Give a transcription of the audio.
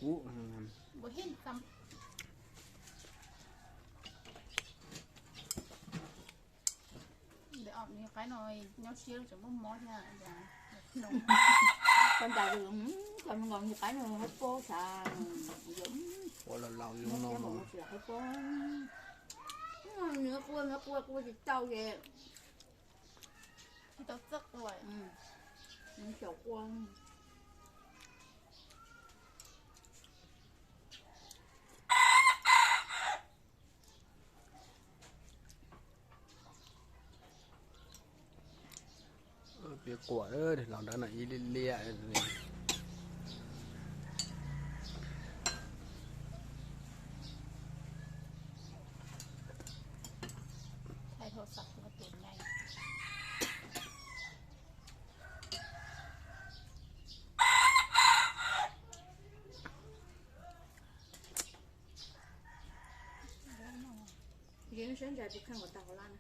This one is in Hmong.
Ub, ua hib tam. Ntawm ob niag qaib no nyob siab tseem muaj mob thiab. Koj ntais, koj nkaus niag qaib no haib pob sav, ua laus laus zoo no tsis haib pob. Nws qua, nws qua qua tsis tau ces tsis tau txawj qua, xyaum qua. Piav quas los nrad no ib liab liab. Yog saib ntsais puas kheej kom tag hauv laj na.